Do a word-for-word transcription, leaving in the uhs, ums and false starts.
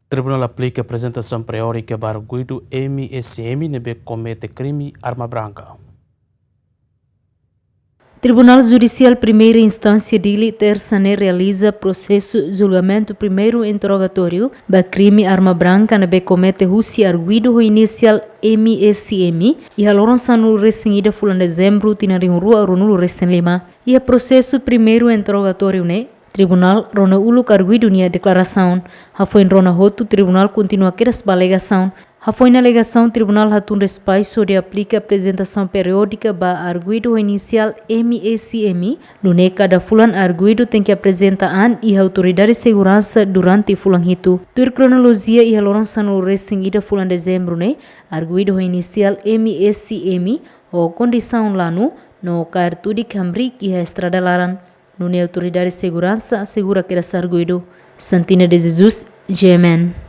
Tribunál aplika aprezentasaun periódika ba arguidu M E C M ne'ebé komete krime arma branka. Tribunál Judisiál Primeira Instánsia Dili, tersa ne'e realiza prosesu julgamentu primeiru interrogatóriu ba krime arma branka ne'ebé komete husi arguidu ho inisiál M E C M, iha loron sanulu-resin-ida fulan Dezembru tinan rihun rua ruanulu-resin-lima. Iha prosesu primeiru interrogatóriu ne'e, tribunál rona uluk arguidu nia deklarasaun, hafoin rona hotu tribunál kontinua kedas ba alegasaun. Hafoin alegasaun, tribunál hatun despaxu hodi aplika aprezentasaun periódika ba arguidu ho inisiál M E C M, nune'e kada fulan arguidu tenke aprezenta an iha autoridade seguransa durante fulan hitu. Tuir kronolojia, iha loron sanulu-resin-ida fulan Dezembru ne'e, arguidu ho inisiál M E C M ho kondisaun lanu no kaer tudik hamriik iha estrada laran, nune'e autoridade seguransa asegura kedas arguidu. Santina de Jesus, G M N.